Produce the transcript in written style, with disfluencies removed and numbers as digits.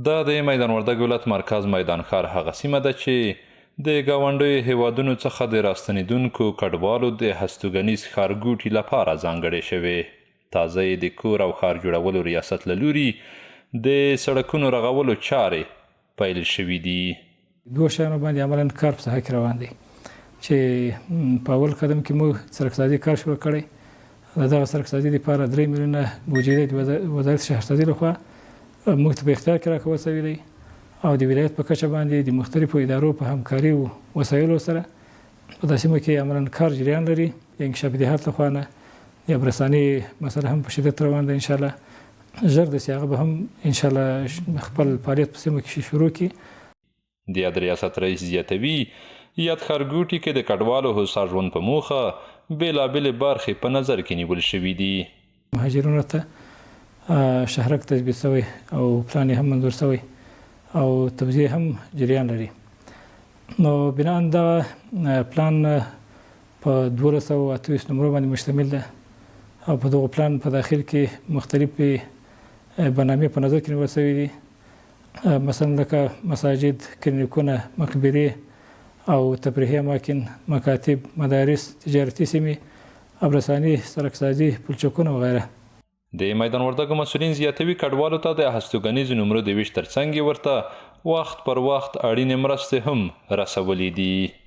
دا د میدان وردګ ولایت مرکز میدان ښار هغه سیمه ده چې د ګاونډیو هېوادونو څخه د راستنېدونکو کډوالو د هستوګنیز ښارګوټي لپاره ځانګړې شوې. تازه یې د کور او ښار جوړولو ریاست له لوري د سړکونو رغولو چارې پیل شوې دي. دوو شیانو باندې عملاً کار په ساحه کې روان دی چې په اول قدم کې موږ سړکسازي کار شروع کړی. د دغه سړکسازي لپاره 3 میلیونه بودیجه د وزارت شهرسازي لخوا موږ ته په اختیار کې راکول شوی دی او د ولایت په کچه باندې د مختلفو ادارو په همکاري او وسایلو سره په دا سیمه کې عملاً کار جریان لري. د انکشاف دهات لخوا نه د ابرساني مسله هم په شدت روان ده، ان شاء الله ژر د هغه به هم ان شاء الله خپل فعالیت په سیمه کې شروع کړي. د یاد ریاست رئیس زیاتوي، یاد ښارګوټي کې د کډوالو هوسا ژوند په موخه بېلابېلې برخې په نظر کې نیول شوې دي. مهاجرینو ته شهرک تثبیت شوی او پلان یې هم منظور شوی او توزیع هم جریان لري. نو بناً دغه پلان په 1228 نمرو باندې مشتمل ده او په دغه پلان په داخل کې مختلفې برنامې په نظر کې نیول شوې دي، مثلا لکه مساجد، کلینیکونه، مقبرې او تفریحي اماکن، مکاتب، مدارس، تجارتي سیمې، ابرساني، سرکسازي، پلچکونه وغیره. د میدان وردګو مسؤلین زیاتوي، کډوالو ته د هستوګنیزو نمرو د ویش ترڅنګ یې ورته وخت پر وخت اړینې مرستې هم رسولې دي.